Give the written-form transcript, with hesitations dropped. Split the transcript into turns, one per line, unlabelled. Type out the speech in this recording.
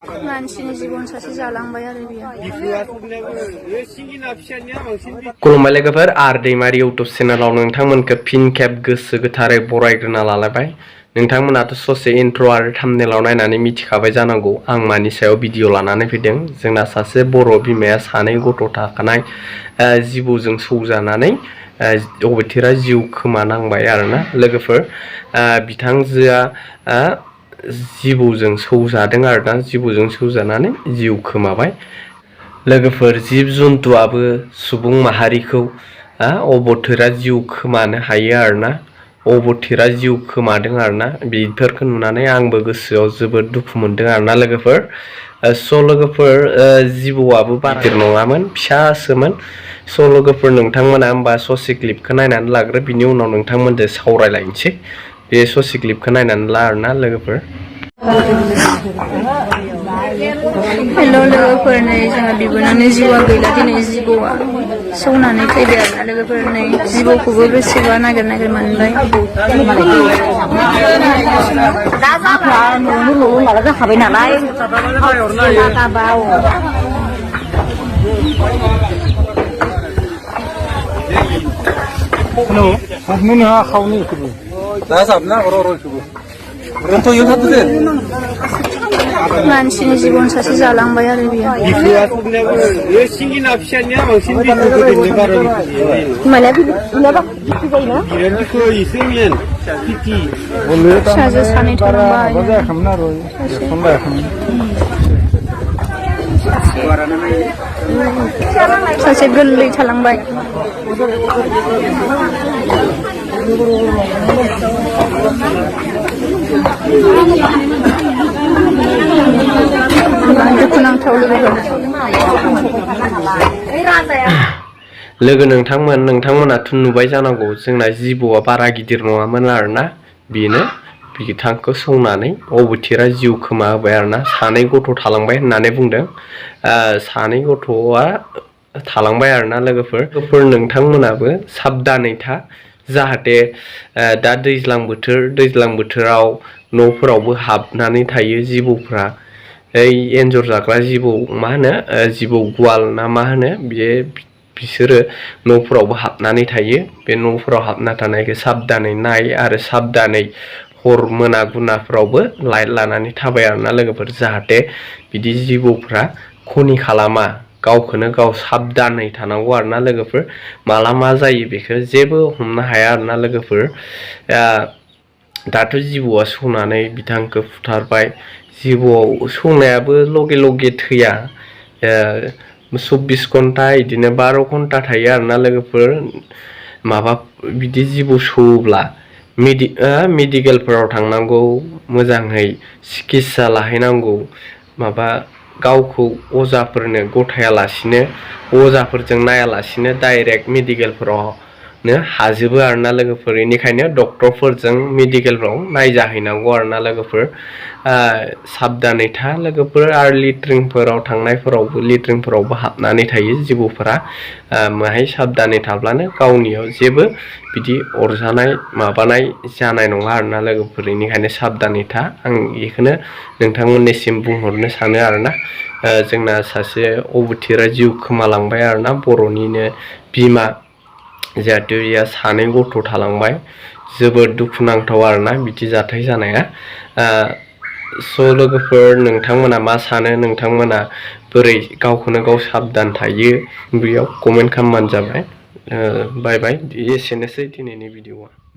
मानसिनि जिबन सासे जालांबाय आरो बियो।
खुलुमबाय लोगोफोर आरो दैमारि इउटुब चेनेलाव नोंथांमोनखौ फिन खेब गोसो गोथारै बरायग्रोना लालायबाय। नोंथांमोनाथ' ससे इन्ट्र आरो थाम्बनेलाव नायनानै मिथिखाबाय जानांगौ आं मानि सायाव भिडिअ लानानै फैदों। जोंना सासे बर' बिमाया सानै गथ' थाखानाय जिबौजों सौजानानै अबथिरा जिउ खोमानांबाय आरोना लोगोफोर। बिथांजोआ जिबौजों सौजादों आरोना, जिबौजों सौजानानै जिउ खोमाबाय। लोगोफोर जिब जुन्थुआबो सुबुं माहारिखौ अबथिरा जिउ खोमानो हायो आरोना, अबथिरा जिउ खोमादों आरोना। बेफोरखौ नुनानै आंबो गोसोआव जोबोद दुखु मोनदों आरोना लोगोफोर। स' लोगोफोर जिबौआबो बारा गिदिर नङामोन, फिसासोमोन। स' लोगोफोर नोंथांमोना होमबा ससे क्लिपखौ नायनानै लाग्रो, बिनि उनाव नोंथांमोनजों सावरायलायनोसै। बे ससे क्लिपखौ नायनानै ला आरोना लोगोफोर।
हेल' लोगोफोर, नै जोंहा बिबोनांनि जिउआ गैला दिनै। जिबौआ सौनानै थैबाय आरोना लोगोफोर। नै जिबौखौबो बेसेबा नागिर मोनबाय।
जाखाबाय नालाय
मानसिनि जिबन सासे जालांबाय आरो बियो। फिसाजो सानै थालांबाय, सासे गोरलै थालांबाय। दुखुनांथाव
लोगो नोंथांमोनाथ' नुबाय जानांगौ जोंना जिबौआ बारा गिदिर नङामोन आरोना। बेनो बिथांखौ सौनानै अबथिरा जिउ खोमा होबाय आरोना। सानै गथ' थालांबाय होननानै बुंदों। सानै गथ'आ थालांबाय आरोना लोगोफोर। नोंथांमोनाबो साबधानै था, जाहाथे दा दैज्लां बोथोराव न'फोरावबो हाबनानै थायो जिबौफ्रा। एन्जर जाग्रा जिबौ, मा होनो जिबौ गुवाल ना मा होनो, बिसोरो न'फोरावबो हाबनानै थायो। बे न'फोराव हाबना थानायखौ साबधानै नाय आरो साबधानै हर मोना गुनाफ्रावबो लाइट लानानै थाबाय आरोना लोगोफोर, जाहाथे बिदि जिबौफ्रा खनि खालामा। गावखौनो गाव साबधानै थानांगौ आरोना लोगोफोर। माला मा जायो बेखौ जेबो हमनो हाया आरोना लोगोफोर। दाथ' जिबौआ सौनानै बिथांखौ फुथारबाय। जिबौआव सौनायाबो लगे थैया, 24 घन्टा बिदिनो 12 घन्टा थायो आरोना लोगोफोर। माबा बिदि जिबौ सौब्ला मेडिकेलफोराव थांनांगौ, मोजाङै सिकित्सा लाहैनांगौ। माबा गावखौ अजाफोरनो गथायालासिनो, अजाफोरजों नायालासिनो डाइरेक्ट मेडिकेलफोरावनो हाजोबो आरोना लोगोफोर। बेनिखायनो डक्टरफोरजों मेडिकेलफ्राव नायजाहैनांगौ आरोना लोगोफोर। साबधानै था लोगोफोर। आरो लेट्रिनफोरावबो हाबनानै थायो जिबौफोरा। माहाय साबधानै थाब्लानो गावनियाव जेबो बिदि अरजानाय माबानाय जानाय नङा आरोना लोगोफोर। बेनिखायनो साबधानै था, आं बेखौनो नोंथांमोननिसिम बुंहरनो सानो आरोना। जोंना सासे अबथिरा जिउ खोमालांबाय आरोना, बर'निनो बिमा। जिहेथु इया सानै गथ' थालांबाय। जोबोद दुखुनांथाव आरोना बिदि जाथाय जानाया। स' लोगोफोर नोंथांमोना मा सानो, नोंथांमोना बोरै गावखौनो गाव साबधान थायो, बेयाव कमेन्ट खालामबानो जाबाय। बाय बाय। एसेनोसै दिनैनि भिडिअआ।